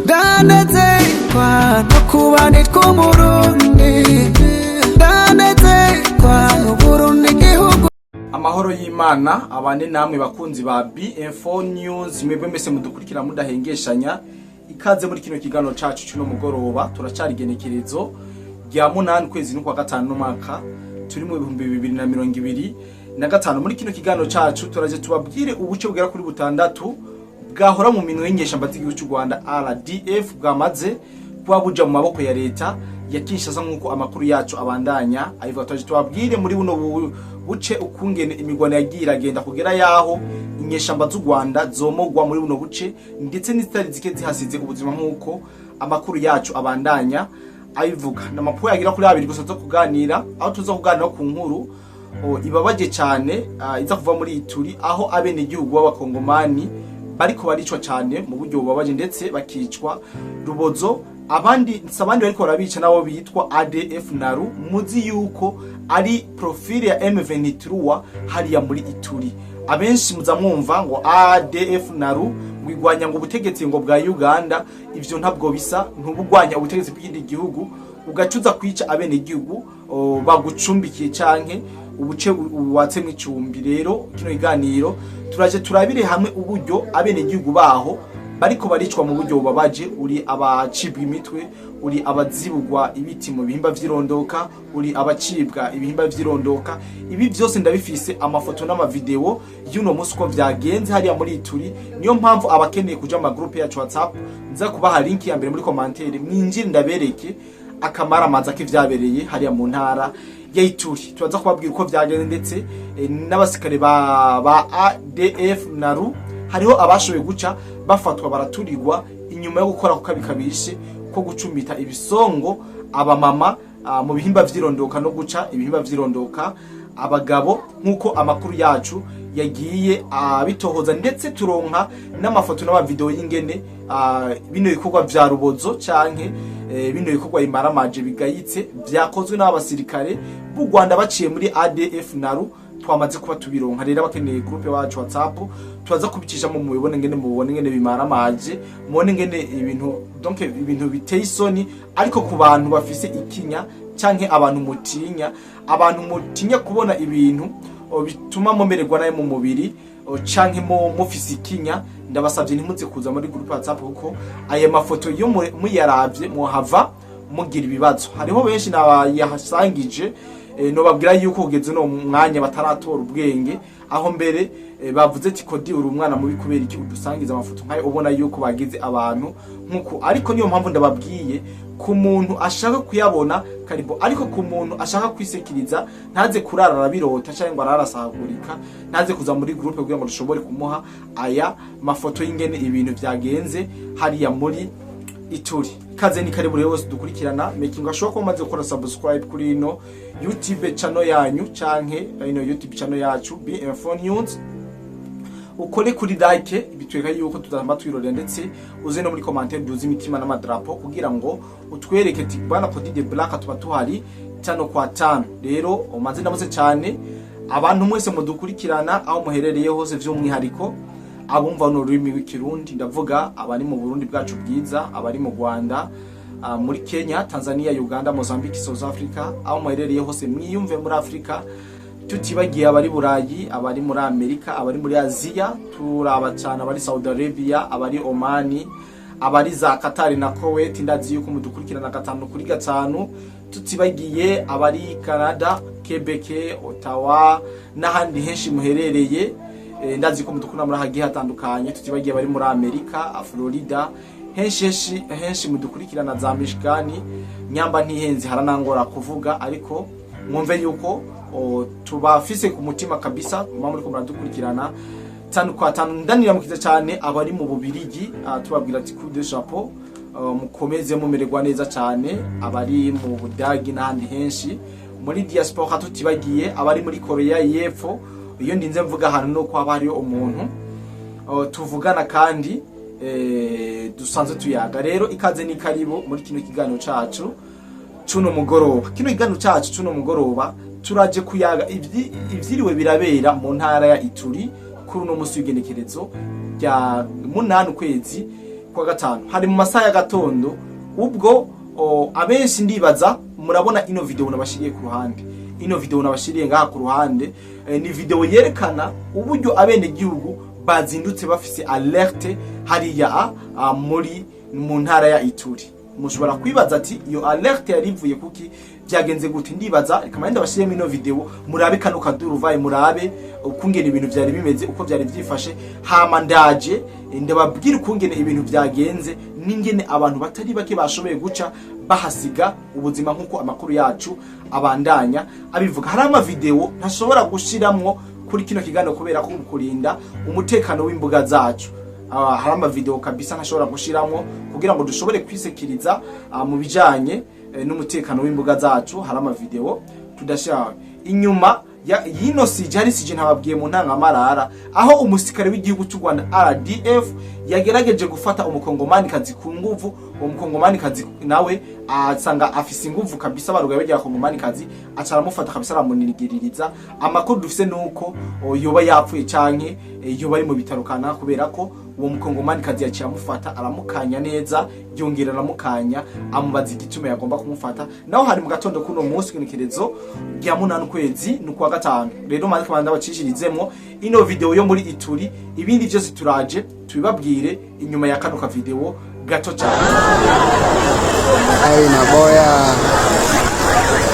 Ndanezerwa no kuba nitwa Umurundi, ndanezerwa n'Uburundi igihugu. Amahoro y'Imana abane namwe, bakunzi ba BM4 News, mwebwe mwese mudukurikira mudahengeshanya. Ikaze muri kino kiganiro cacu cuno mugoroba. Turacari igenekerezo rya 8, kwezi n'ukwa gatanu, n'umwaka turi mu 2025. Muri kino kiganiro cacu turaje tubabwire ubuce bugera kuri butandatu bwahora mu minwe y'inyeshamba z'igihugu cy'u Rwanda RDF bwamaze kuba buja mu maboko ya leta ya Kinshasa, nk'uko amakuru yacu abandanya ayivuga. Turaje tubabwire muri buno buce ukungene imigwano yagiye iragenda kugera yaho inyeshamba z'u Rwanda zomogwa muri buno buce, ndetse n'izitari zike zihasize ubuzima, nk'uko amakuru yacu abandanya abivuga. N'amakuru yagira kuri abiri gusa zo kuganira, aho tuza kuganira ku nkuru ibabaje cyane iza kuva muri Ituri, aho abenegihugu b'Abakongomani bariko baricwa cyane mu buryo bubabaje, ndetse bakicwa rubozo. Abandi si abandi bariko barabica, nabo bitwa ADF NALU, muzi yuko ari profile ya M23 hariya muri Ituri. Abenshi muza mwumva ngo ADF NALU ngo igwanya ngo ubutegetsi ngo bwa Uganda. Ivyo ntabwo bisa. Ntubugwanya ubutegetsi bw'ikindi gihugu ugacuza kwica abenegihugu bagucumbikiye canke ubuce watsemwo icumbi. Rero kino kiganiro turaje turabire hamwe uburyo abenegihugu baho bariko baricwa mu buryo bubabaje: uri abacibwa imitwe, uri abazibugwa ibiti mu bihimba vy'irondoka, uri abacibwa ibihimba vy'irondoka. Ibi vyose ndabifise amafoto n'amavideo y'uno musi uko vyagenze hariya muri Ituri. Niyo mpamvu abakeneye kuja mu magroupe yacu WhatsApp, nza kubaha link ya mbere muri commentaire, mwinjire ndabereke akamaramaza k'ivyabereye hariya mu ntara ya Ituri. Turaza kubabwira uko vyagenze, ndetse n'abasikare ba ADF NALU hariho abashoboye guca bafatwa baraturirwa inyuma yo gukora ku kabi kabishe ko gucumita ibisongo abamama mu bihimba vy'irondoka no guca ibihimba vy'irondoka abagabo, nk'uko amakuru yacu yagiye abitohoza, ndetse turonka n'amafoto n'amavideo y'ingene bino bikorwa vya rubozo canke bino bikorwa imaramaje bigayitse vyakozwe n'abasirikare b'u Rwanda baciye muri ADF NALU. Twamaze kuba tubironka. Rero abakeneye groupe wacu WhatsApp, turaza kubicishamo mubibone ngene, mubone ngene bimaramaje, mubone ngene ibintu, donc ibintu biteye isoni. Ariko ku bantu bafise ikinya canke abantu mutinya kubona ibintu bituma mumererwa nayo mu mubiri canke mufise ikinya, ndabasavye ntimuze kuza muri groupe WhatsApp, kuko aya mafoto iyo muyaravye muhava mugira ibibazo. Hariho benshi nabayahasangije, nobabwira yuko kugeza uno mwanya bataratora ubwenge, aho mbere bavuze ati: "Kodi, uri umwana mubi, kubera iki udusangiza amafoto nkayo ubona yuko bagize abantu nkuko?" Ariko niyo mpamvu ndababwiye, ku muntu ashaka kuyabona karibu, ariko ku muntu ashaka kwisekiriza ntaze kurara arabirota cyangwa ngo ararasahagurika, ntaze kuza muri groupe kugira ngo dushobore kumuha aya mafoto y'ingene ibintu vyagenze hariya muri Ituri. Ikaze ni karibu rero wese dukurikirana, making sure ko umaze gukora subscribe kuri ino YouTube channel yanyu canke ino YouTube channel yacu BM4 News, ukore kuri like, bitwereka yuko tutamba twirorera, ndetse uze no muri commentaire duze imitima n'amadrapo kugira ngo utwereke ati: "Bwana Cody de Black, tuba tuhari tano kwa tano." Rero umaze ndamutse cyane abantu mwese mudukurikirana aho muherereye hose, vy'umwihariko abumva no rurimi rw'Ikirundi. Ndavuga abari mu Burundi bwacu bwiza, abari mu Rwanda, muri Kenya, Tanzania, Uganda, Mozambique, South Africa, aho muherereye hose mwiyumve muri Afrika, tutibagiye abari Burayi, abari muri Amerika, abari muri Aziya, turaba cyane abari Saudi Arabia, abari Omani, abari za Qatar na Kuwait. Ndazi yuko mudukurikirana gatanu kuri gatanu, tutibagiye abari Canada, Quebec, Ottawa n'ahandi henshi muherereye. Ndazi ko mudukunda muri hagiye hatandukanye, tutibagiye abari muri Amerika, Florida, henshi henshi henshi mudukurikirana, za Michigan, nyamba ntihenze haranangora kuvuga, ariko mwumve yuko tubafise ku mutima kabisa, muba muriko muradukurikirana tanu kwa tanu. Ndaniramukiza cyane abari mu Bubirigi, tubabwira ati: "Coup de chapeau, mukomeze mumererwa neza cyane." Abari mu Budagi n'ahandi henshi muri diaspora, tutibagiye abari muri Korea y'Epfo. Iyo ndinze mvuga ahantu no kwaba hariyo umuntu tuvugana kandi dusanzwe tuyaga. Rero ikaze ni karibu muri kino kiganiro cacu cuno mugoroba. Kino kiganiro cacu cuno mugoroba turaje kuyaga ivyiriwe birabera mu ntara ya Ituri kuri uno musi w'igenekerezo rya 8, ukwezi kwa gatanu, umwaka 2025. ukwa gatanu, hari mu masaha ya gatondo. Ubwo abenshi ndibaza murabona ino video nabashiriye ku ruhande, ino video nabashiriye ngaha ku ruhande. Ni video yerekana uburyo abene gihugu bazindutse bafise alerte hariya muri mu ntara ya Ituri. Mushobora kwibaza ati: "Iyo alerte yari ivuye kuki? Byagenze gute?" Ndibaza reka mande ndabashiremo ino video, murabe kano kaduruvaye, murabe ukungene ibintu vyari bimeze, uko vyari vyifashe. Hama ndaje ndababwira ukungene ibintu vyagenze n'ingene abantu batari bake bashoboye guca bahasiga ubuzima, nk'uko amakuru yacu abandanya abivuga. Hari ama video ntashobora gushiramwo kuri kino kiganiro kubera ko kurinda umutekano w'imbuga zacu. Hari ama video kabisa ntashobora gushiramwo kugira ngo dushobore kwisekiriza mu bijanye n'umutekano w'imbuga zacu. Hari ama video tudashira inyuma yino sujet. Hari sujet ntababwiye mu ntangamarara, aho umusirikare w'igihugu cy'u Rwanda RDF yagerageje gufata umukongomani kazi ku nguvu. Uwo mukongomani kazi nawe asanga afise inguvu kabisa, barugaye bagira kongomani kazi, aca aramufata kabisa, aramunigiririza. Amakuru dufise nuko yoba yapfuye canke yoba ari mu bitaro kana, kubera ko uwo mukongomani kazi yaciye amufata, aramukanya neza, yongera aramukanya, amubaza igituma yagomba kumufata. Naho hari mu gatondo kuno munsi, kw'igenekerezo rya 8 ukwezi ni ukwa gatanu. Rero maze kabanza bacishirizemwo ino video yo muri Ituri, ibindi byose turaje tubibabwire inyuma ya kano ka video gato cyane. Hali naboya,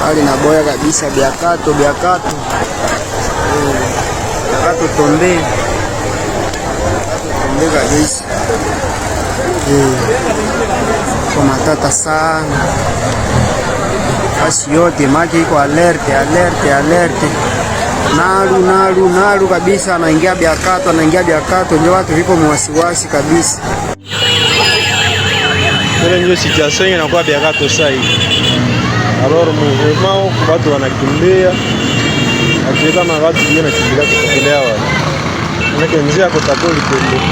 hali naboya kabisa, Biakato, Biakato, Biakato tombe, tombe kabisa. Kwa matata sana, basi yote maki iko alerte, alerte, alerte, nalu nalu nalu kabisa, anaingia Biakato, anaingia Biakato, ndio watu viko mwasiwasi kabisa. Ile ndio situation inakuwa Biakato sasa hivi. Alors mouvement huku watu wanakimbia, lakini kama watu wengine wanakimbilia kupokelea wale. Manake njia kutakuwa litembe.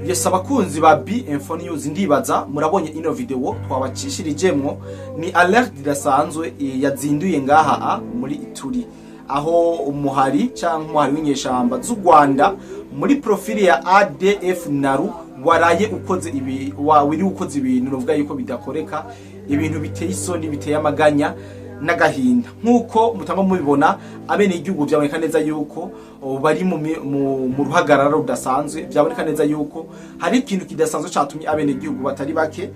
Yes, abakunzi ba B Info News, ndibaza murabonye ino video twabacishirijemwo. Ni alerte idasanzwe yazinduye ngaha muri Ituri, aho umuhari cyangwa umuhari w'inyeshamba z'u Rwanda muri profile ya ADF Naru waraye ukoze ibi wa wiri ukoze ibintu novuga yuko bidakoreka, ibintu biteye isoni, biteye amaganya n'agahinda. Nk'uko mutanga mubibona, abene igihugu byaboneka neza yuko bari mu ruhagarara rudasanzwe. Byaboneka neza yuko hari ikintu kidasanzwe catumye abene igihugu batari bake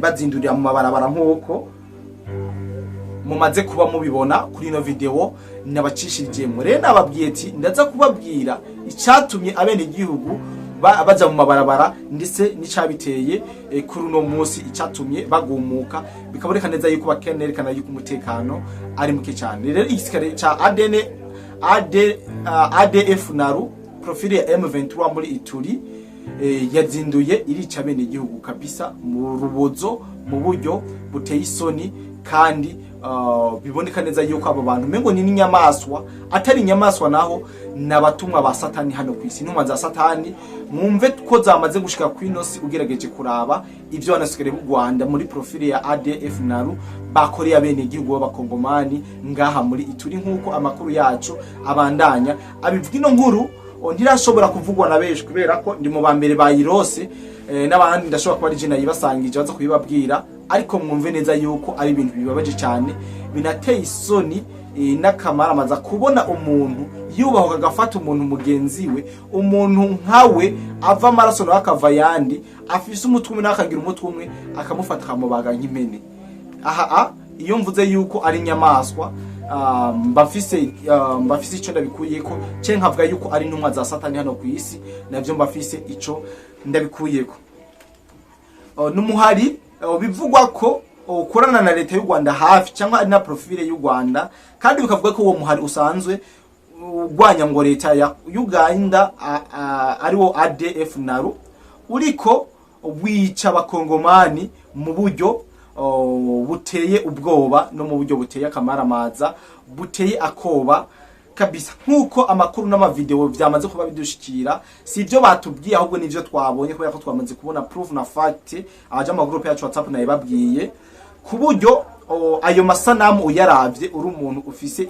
bazindurira mu mabarabara, nk'uko mumaze kuba mubibona kuri ino video nabacishijemo. Rero nababwiye ati ndaza kubabwira icyatumye abene igihugu baja mu mabarabara, ndetse n'icabiteye kuri uno munsi, icyatumye bagumuka. Bikaboneka neza yuko bakenerekana yuko umutekano ari muke cyane. Rero igisirikare ca ADN AD, ADF Naru profile ya M23 muri Ituri yazinduye irica bene igihugu kabisa mu rubozo, mu buryo buteye isoni, kandi biboneka neza yuko abo bantu mengo ni n'inyamaswa, atari inyamaswa naho nabatumwa ba Satani hano ku isi, intumwa za Satani. Mwumve ko zamaze gushika ku ino si. Ugerageje kuraba ivyo banasigare b'u Rwanda muri profile ya ADF Naru bakoreye abene igihugu b'abakongomani ngaha muri Ituri, nk'uko amakuru yacu abandanya abivuga, ino nkuru ntirashobora kuvugwa na benshi kubera ko ndi mu ba mbere bayirose, n'abandi ndashobora kuba ari je nayibasangije baza kubibabwira. Ariko mwumve neza yuko ari ibintu bibabaje cyane, binateye isoni n'akamaramaza kubona umuntu yubahuka agafata umuntu mugenzi we, umuntu nkawe ava amaraso nawe akava ayandi, afise umutwe umwe nawe akagira umutwe umwe, akamufata akamubaga nk'impene. Aha iyo mvuze yuko ari inyamaswa, mba mfise ico ndabikuyeko, ce nkavuga yuko ari intumwa za Satani hano ku isi, navyo mba mfise ico ndabikuyeko. N'umuhari bivugwa ko ukorana na leta y'u Rwanda hafi, cyangwa ari na profile y'u Rwanda, kandi bikavuga ko uwo muhari usanzwe urwanya ngo leta ya Uganda, ariwo ADF Naru, uriko wica abakongomani mu buryo buteye ubwoba no mu buryo buteye akamaramaza, buteye akoba kabisa, nk'uko amakuru n'amavideo vyamaze kuba bidushikira. Si ibyo batubwiye, ahubwo nivyo twabonye, kubera ko twamaze kubona proof na fact. Abaja mu groupe yacu WhatsApp nayibabwiye, ku buryo ayo masanamu uyaravye uri umuntu ufise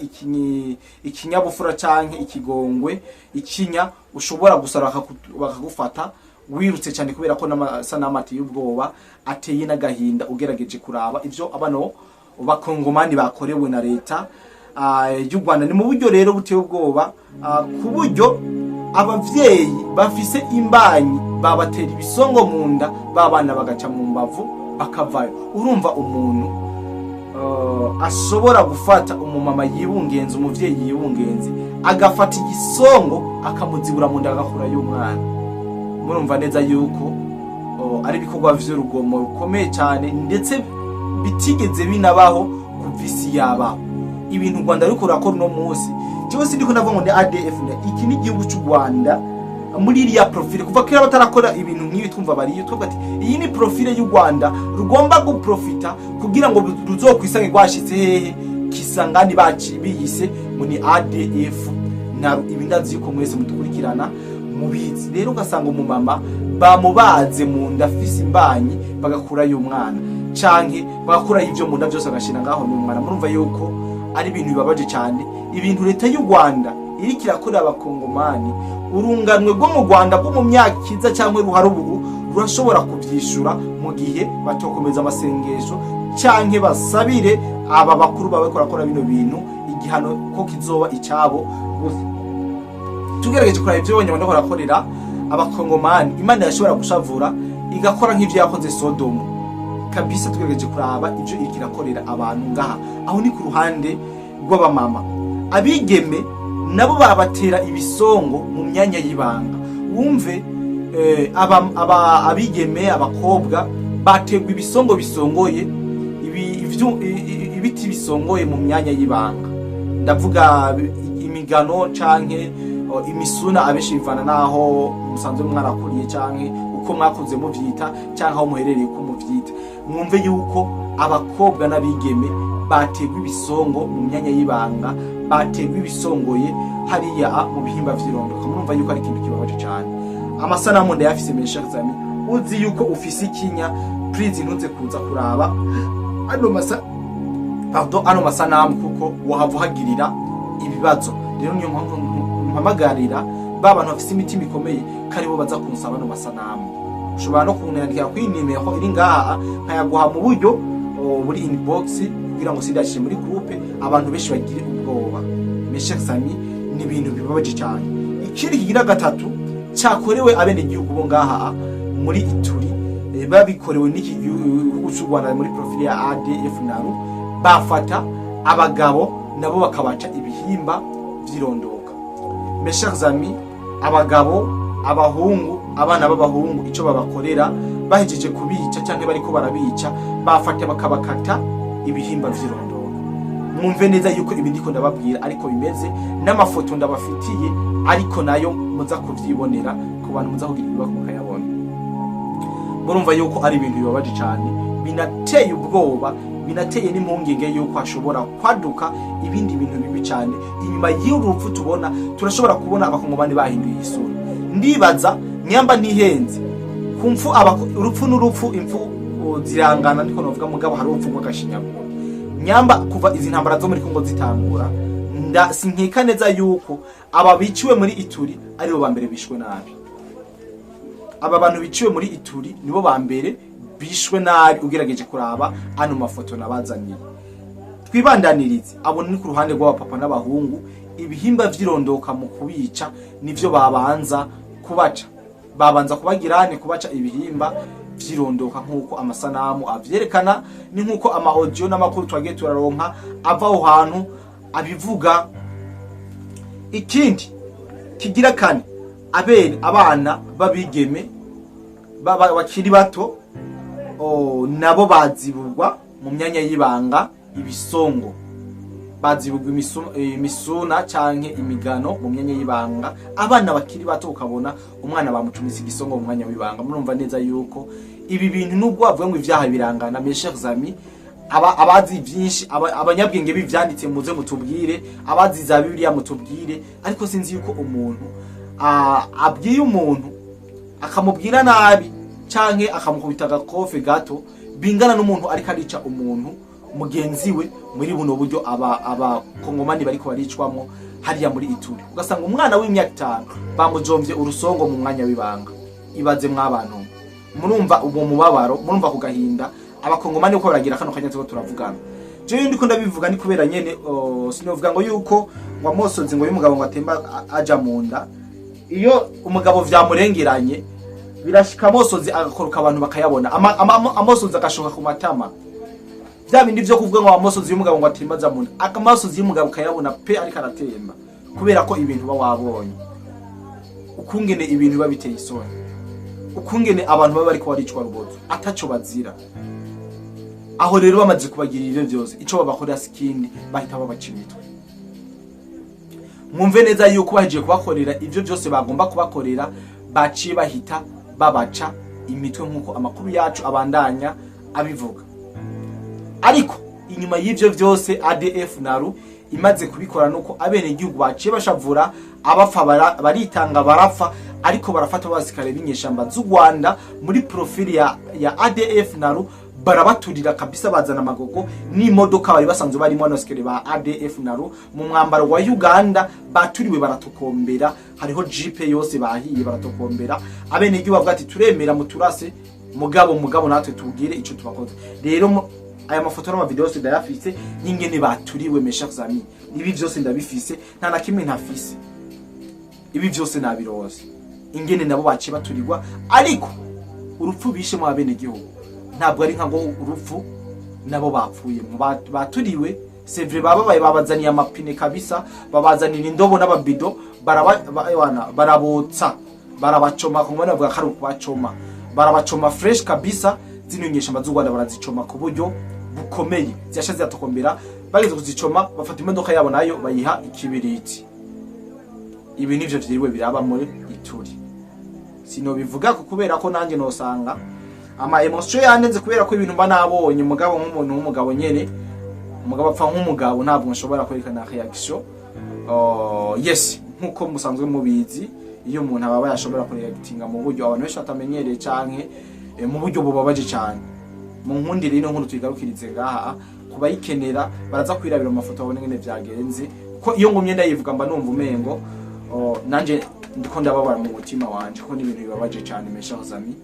ikinyabufura canke ikigongwe, ikinya, ushobora gusara bakagufata. Wirutse cyane kubera ko n'amasanamu ateye ubwoba, ateye n'agahinda, ugerageje kuraba ivyo abano bakongomani bakorewe na leta y'u Rwanda. Ni mu buryo rero buteye ubwoba, ku buryo abavyeyi bafise imbanyi babatera ibisongo mu nda, babana bagaca mu mbavu bakavayo. Urumva umuntu ashobora gufata umumama yibungenze, umuvyeyi yibungenze, agafata igisongo akamuzibura mu nda, agakurayo umwana. Murumva neza yuko ari ibikorwa vy'urugomo rukomeye cyane, ndetse bitigeze binabaho kuva isi yabaho. Ibintu u Rwanda ruriko rurakora uno munsi, jewe sindiko ndavuga ngo ni ADF, iki ni igihugu c'u Rwanda muri iriya profile. Kuva kera batarakora ibintu nk'ibi, twumva bariyo, twavuga ati iyi ni profile y'u Rwanda rugomba guprofita kugira ngo ruzokwisange rwashitse hehe Kisangani, baci biyise ngo ni ADF. Na ibi ndazi yuko mwese mudukurikirana mubizi. Rero ugasanga umumama bamubaze mu nda afise imbanyi, bagakurayo umwana, canke bagakurayo ivyo mu nda vyose, bagashira ngaho n'umwana. Murumva yuko ari ibintu bibabaje cyane, ibintu leta y'u Rwanda iriko irakorera abakongomani. Urunganwe rwo mu Rwanda rwo mu myaka iza cyangwa ruhari ubu rurashobora kuvyishura mu gihe batokomeza amasengesho canke basabire aba bakuru bawe barakora bino bintu igihano ko kizoba icabo gusa. Tugerageje kuraba ivyo abanyarwanda barakorera abakongomani, Imana yashobora gushavura igakora nk'ivyo yakoze Sodomu kabisa. Tugerageje kuraba ivyo iriko irakorera abantu ngaha, aho ni ku ruhande rw'abamama. Abigeme nabo babatera ibisongo mu myanya y'ibanga. Wumve abigeme, abakobwa bategwa ibisongo bisongoye, ibiti bisongoye mu myanya y'ibanga. Ndavuga imigano canke imisuna, abenshi bivana naho musanzwe mwarakuriye canke uko mwakuze muvyita, canke aho muherereye uko muvyita. Mwumve yuko abakobwa n'abigeme bategwa ibisongo mu myanya y'ibanga, bategwa ibisongoye hariya mu bihimba vy'irondoka. Murumva yuko ari ikintu kibabaje cane. Amasanamu ndayafise, mes chers amis. Uzi yuko ufise ikinya, please ntuze kuza kuraba ano masa pardon ano masanamu, kuko wahava uhagirira ibibazo. Rero niyo mpamvu mpamagarira ba bantu bafise imitima ikomeye ko aribo baza kunsaba ano masanamu. Ushobora no kunyandikira kuri nimero iri ngaha, nkayaguha mu buryo buri inbox, kugira ngo sindashire muri groupe abantu benshi bagire ubwoba. Mes chers amis, ni ibintu bibabaje cyane. Ikindi kigira gatatu cyakorewe abenegihugu bo ngaha muri Ituri, babikorewe n'iki gihugu cy'u Rwanda muri profile ya ADF NALU, bafata abagabo nabo bakabaca ibihimba vy'irondoka. Mes chers amis, abagabo, abahungu, abana b'abahungu, ico babakorera bahejeje kubica canke bariko barabica, bafata bakabakata ibihimba vy'irondoka. Mwumve neza yuko ibi ndiko ndababwira ariko bimeze, n'amafoto ndabafitiye, ariko nayo muza kuvyibonera ku bantu muza kugira ibibazo mukayabona. Murumva yuko ari ibintu bibabaje cyane, binateye ubwoba, binateye n'impungenge yuko hashobora kwaduka ibindi bintu bibi cyane inyuma y'urupfu tubona. Turashobora kubona abakongomani bahinduye isura. Ndibaza nyamba ntihenze ku mfu urupfu n'urupfu, impfu zirangana, niko novuga, mugabo hari urupfu rw'agashinyaguro. Nyamba kuva izi ntambara zo muri Kongo zitangura, nda sinkeka neza yuko aba biciwe muri Ituri aribo ba mbere bishwe nabi. Aba bantu biciwe muri Ituri nibo ba mbere bishwe nabi, ugerageje kuraba ano mafoto nabazaniye. Twibandanirize, abo ni ku ruhande rw'abapapa n'abahungu. Ibihimba vy'irondoka mu kubica nivyo babanza kubaca, babanza kubagirane kubaca ibihimba vy'irondoka, nk'uko amasanamu avyerekana, ni nk'uko ama audio n'amakuru twagiye turaronka ava aho hantu abivuga. Ikindi kigira kane, abene abana b'abigeme bakiri bato nabo baziburwa mu myanya y'ibanga ibisongo, bazibugwa imisuna canke imigano mu myanya y'ibanga. Abana bakiri bato, ukabona umwana bamucumise igisongo mu mwanya w'ibanga. Murumva neza yuko ibi bintu, nubwo bavuga ngo ivyaha birangana, mes chers amis, abazi byinshi, abanyabwenge b'ivyanditse, muze mutubwire, abazi za Bibiliya mutubwire, ariko sinzi yuko umuntu abwiye umuntu akamubwira nabi canke akamukubita agakofe gato bingana n'umuntu ariko arica umuntu mugenzi we muri buno buryo aba abakongomani bariko baricwamwo hariya muri Ituri, ugasanga umwana w'imyaka 5 bamujomvye urusongo mu mwanya w'ibanga. Ibaze mw'abantu, murumva uwo mubabaro, murumva ku gahinda Abakongomani uko baragira kano kanya turiko turavugana. Jewe ndiko ndabivuga ni kubera nyene, oh, sinovuga ngo yuko ngo amosozi ngo y'umugabo ngo atemba aja mu nda. Iyo umugabo vyamurengeranye, birashika amosozi agakoroka, abantu bakayabona. Amosozi agashoka ku matama, bya bindi vyo kuvuga ngo amosozi y'umugabo ngo atemba aja mu nda, amasozi y'umugabo ukayabona pe, ariko aratemba kubera ko ibintu uba wabonye, ukungene ibintu biba biteye isoni, ukungene abantu baba bariko baricwa rubozo ataco bazira. Aho rero bamaze kubagirira ivyo vyose, ico babakorera sikindi, bahita babaca imitwe. Mwumve neza yuko bahejeje kubakorera ivyo vyose bagomba kubakorera, baciye bahita babaca imitwe, nk'uko amakuru yacu abandanya abivuga. Ariko inyuma y'ivyo vyose ADF NALU imaze kubikora, nuko abenegihugu baciye bashavura, abapfa baritanga barapfa, ariko barafata abasirikare b'inyeshamba z'u Rwanda muri profil ya ADF NALU, barabaturira kabisa, bazana amagogo n'imodoka bari basanzwe barimo abasirikare ba ADF NALU mu mwambaro wa Uganda. Baturiwe baratokombera, hariho jeep yose bahiye baratokombera. Abenegihugu bavuga ati: "Turemera muturase, mugabo natwe tubwire ico tubakoze." Rero aya mafoto n'amavideo yose ndayafise y'ingene baturiwe. Mes chers amis, ibi vyose ndabifise, nta na kimwe ntafise. Ibi vyose nabirose, ingene nabo baciye baturirwa. Ariko urupfu bishe mu abenegihugu ntabwo ari nka ngo urupfu nabo bapfuye. Baturiwe, c'est vrai, bababaye, babazaniye amapine kabisa, babazanira indobo n'ababido, ewana, barabotsa, barabacoma. Ku ngoma bavuga ko ari ukubacoma, barabacoma fresh kabisa. Zino nyeshamba z'u Rwanda barazicoma ku buryo bukomeye, ziyasha ziratokombera. Bageze kuzicoma, bafata imodoka yabo nayo bayiha ikibiriti. Ibi nivyo vyiriwe biraba muri Ituri. Sinobivuga ko kubera ko nanjye nosanga ama émotion yandenze, kubera ko ibintu mba nabonye. Umugabo nk'umuntu w'umugabo nyene, umugabo apfa nk'umugabo, ntabwo nshobora kwerekana réaction. Yes, nkuko musanzwe mubizi, iyo umuntu aba yashobora kureactinga mu buryo abantu benshi batamenyereye canke mu buryo bubabaje cyane. Mu nkundire ino nkuru tuyigarukirize ngaha. Kubayikenera baraza kwirabira mu mafoto, babone ngene vyagenze, ko iyo ngumye ndayivuga mba numva umengo, oh, nanje ndiko ndababara mu mutima wanje, ko n'ibintu bibabaje cyane. Mes chers amis,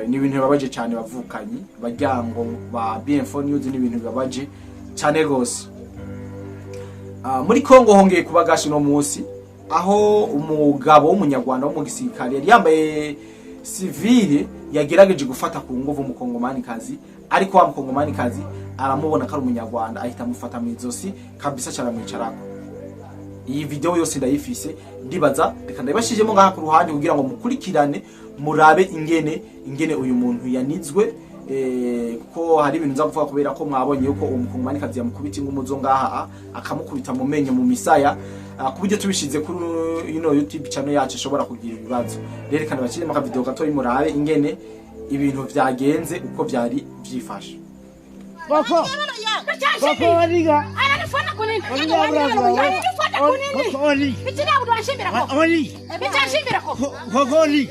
ni ibintu bibabaje cyane. Bavukanyi baryango ba BM4 News, ni ibintu bibabaje cyane gose. Muri Kongo hongeye kuba gashi no munsi, aho umugabo w'Umunyarwanda wo mu gisirikare yari yambaye civile yagerageje gufata ku nguvu Umukongomani kazi, ariko wa Mukongomani kazi aramubona ko ari Umunyarwanda, ahita amufata mu izosi kabisa, caramwicarako. Iyi video yose ndayifise, ndibaza reka ndayibashijemo ngaha ku ruhande kugira ngo mukurikirane, murabe ingene uyu muntu yanizwe, kuko hari ibintu nza kuvuga, kubera ko mwabonye yuko uwo Mukongomani kazi yamukubita ingumuzo ngaha, akamukubita mu menyo, mu misaya, ku buryo tubishize kuri ino YouTube channel yacu ishobora kugira ibibazo. Rero reka ndabashiremo akavideo gatoyi, murabe ingene ibintu vyagenze, uko vyari vyifashe. Boko. Boko waliga. Ananifuata kunini? Waliga bravo. Ananifuata kunini? Boko wali. Bichina mtu anashimbira ko. Wali. Bicha anashimbira ko. Boko wali.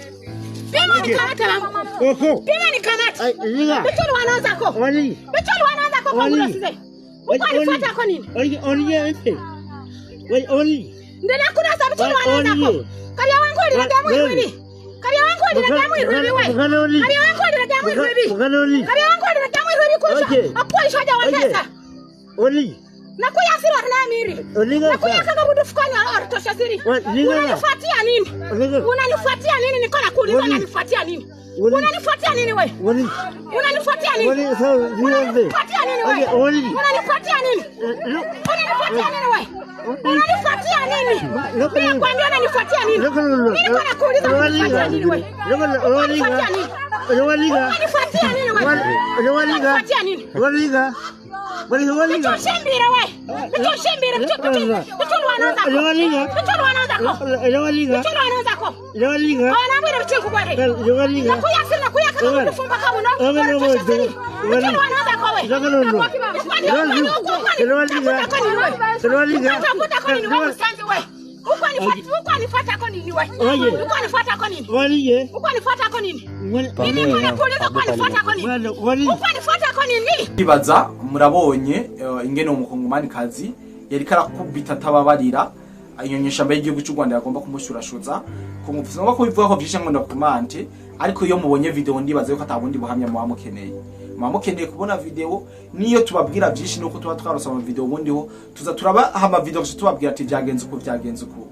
Pima nikamate wangu. Boko. Pima nikamate. Ai, liga. Bicha wanaanza ko. Wali. Bicha wanaanza ko kwa Wali. ngula size. Uko anifuata ko nini? Wali wali ente. Wali wali. Ndena kuna sa bicha wanaanza ko. Wali. Kariya wangu alira damu irwibi. Kariya wangu alira damu irwibi we. Wali. Kariya wangu alira damu irwibi. Wali. Kariya wangu alira damu irwibi kusha. Okay. Akwa ishaja wantesa. Wali. Nakuya siri warna miri. Liga. Nakuya kaka budu fukani arutosha siri. Liga. Unanifuatia nini? Liga. Unanifuatia nini? Niko nakuuliza, Wali. unanifuatia nini? Wali. Unanifuatia nini we? Wali. Unanifuatia nini? Wali sawa liga. Unanifuatia nini we? Wali. Unanifuatia nini? Unanifuatia nini we? Unanifuatia nini? Mimi nakwambia unanifuatia nini? Mimi niko nakuuliza, unanifuatia nini we? Unanifuatia nini? Unanifuatia nini we? Unanifuatia nini? Waliga. Wali waliga. Bicho we. Bicho shimbira, bicho bicho bicho wanaanza ko. Bicho wanaanza ko. Waliga. Bicho wanaanza ko. Waliga. Wanambwira bicho nkugware. Waliga. Nakuyasira nakuyaka kufumba kabuno. Bicho wanaanza ko we. Utakuta ko nini wewe msanzi we? Uko anifuata ko nini we? Uko anifuata ko nini? Waliga. Uko anifuata ko nini? Mimi niko nakuuliza, uko anifuata ko nini? Wali. Uko anifuata ko nini? Ndibaza murabonye ingene uwo Mukongomani kazi yariko arakubita atababarira. Iyo nyeshamba y'igihugu cy'u Rwanda yagomba kumushurashuza ku ngufu. Sinagomba kubivuga ko byinshi ngo ndakomante, ariko iyo mubonye video ndibaza yuko atabundi buhamya muba mukeneye. Muba mukeneye kubona video. Niyo tubabwira byinshi nuko tuba twarose ama video. Ubundi ho tuza turabaha ama video gusa, tubabwira ati byagenze uko, byagenze uko,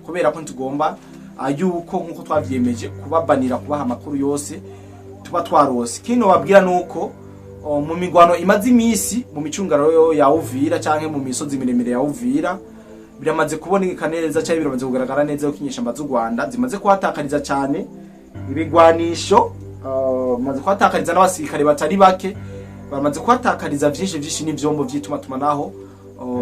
kubera ko ntitugomba yuko nkuko twavyemeje kubabanira kubaha amakuru yose tuba twarose. Kino babwira nuko mu migwano imaze imisi mu micungararo ya Uvira canke mu misozi miremire ya Uvira, biramaze kuboneka neza cyangwa biramaze kugaragara neza ko inyeshamba z'u Rwanda zimaze kuhatakariza cyane ibigwanisho, bamaze kuhatakariza n'abasirikare batari bake, bamaze kuhatakariza vyinshi vyinshi n'ivyombo vy'itumatumanako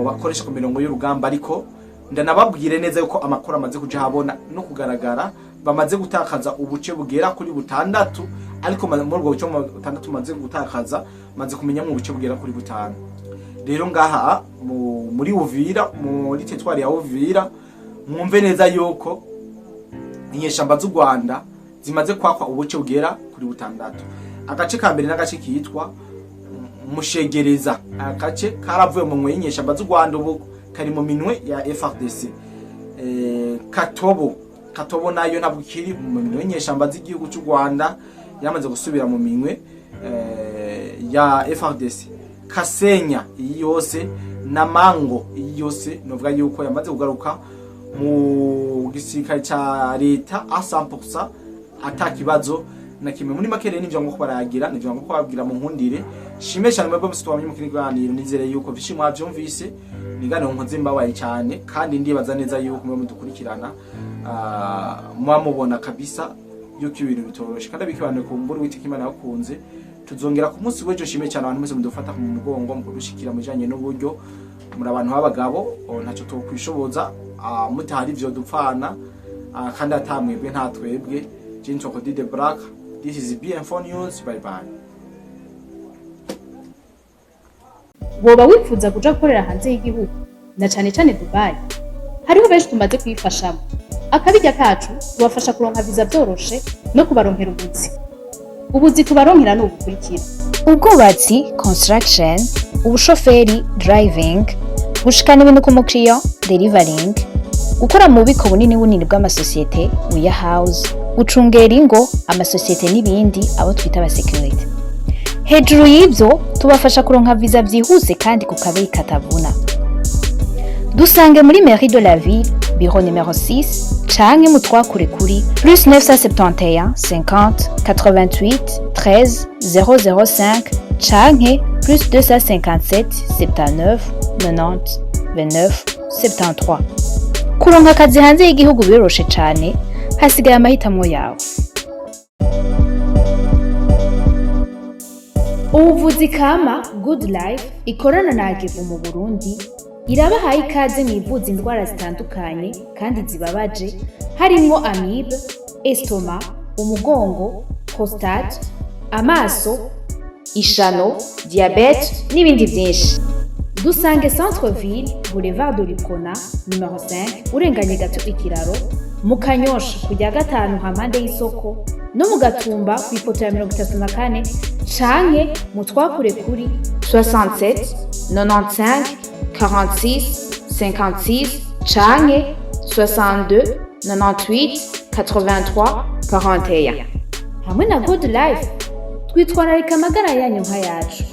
bakoresha ku mirongo y'urugamba. Ariko ndanababwire neza yuko amakuru amaze kuja habona no kugaragara, bamaze gutakaza ubuce bugera kuri butandatu, ariko muri ubwo buce butandatu maze gutakaza, maze kumenya mu buce bugera kuri butanu. Rero ngaha muri Uvira, muri territoire ya Uvira, mwumve neza yuko inyeshamba z'u Rwanda zimaze kwakwa ubuce bugera kuri butandatu. Agace ka mbere n'agace kitwa Mushegereza. Agace karavuye mu mwe y'inyeshamba z'u Rwanda, ubu kari mu minwe ya FARDC. Katobo nayo ntabwo ikiri mu minwe y'inyeshamba z'igihugu cy'u Rwanda, yamaze gusubira mu minwe ya FARDC. Kasenya iyi yose na Mango iyi yose, novuga yuko yamaze kugaruka mu gisirikare ca leta a 100%, ata kibazo na kimwe. Muri make rero nivyo ngo barayagira, nivyo ngo kubabwira. Mu nkundire shime cyane mwebwe mwese twamye mu kiganiro. Nizere yuko vyinshi mwavyumvise. Niganiro nkoze mbabaye cyane, kandi ndibaza neza yuko mwe mudukurikirana muba mubona kabisa yuko ibintu bitoroshe, kandi abikibane ku mbura Uwiteka Imana yakunze tuzongera ku munsi w'ejo. Shime cyane abantu mwese mudufata ku mugongo mu kudushikira mu bijanye n'uburyo. Muri abantu b'abagabo, ntacyo tokwishoboza mutahari ivyo dupfana, kandi atamwebwe nta twebwe. Jinto Dide Black, this is BM4 News. Bye bye. Woba wifuza kuja gukorera hanze y'igihugu, na cane cane Dubai? Hariho benshi tumaze kuyifashamo. Akabirya kacu tubafasha kuronka viza vyoroshe no kubaronkera ubuzi. Ubuzi tubaronkera ni ubukurikira: ubwubatsi, construction, ubushoferi, driving, gushikana ibintu ku mukiriya, delivering, gukora mu bubiko bunini bunini bw'amasosiyete, warehouse, gucungera ingo, amasosiyete n'ibindi, abo twita abasekirite. Hejuru y'ibyo, tubafasha kuronka viza byihuse kandi ku kabeyi katavuna. Dusange muri mairie de la ville, bureau numéro 6, canke mutwakure kuri plus 971 50 88 13 005 canke plus 257 79 90 29 73. Kuronka akazi hanze y'igihugu biroroshe cane, hasigaye amahitamo yawe. Ubuvuzi kama Good Life ikorana na Agevu mu Burundi irabahaye ikaze mu ivuza indwara zitandukanye kandi zibabaje, harimwo amibe, estomac, umugongo, prostate, amaso, ishano, diabète n'ibindi byinshi. Dusange Centre Ville, Boulevard de l'Uprona numéro 5, urenganye gato ikiraro, mu Kanyosha kujya gatanu hampande y'isoko, no mu Gatumba ku ipoto ya 34, canke mu twakure kuri 67 95 46 56 canke 62 98 83 41. Hamwe na Good Life twitwararika amagara yanyu nk'ayacu.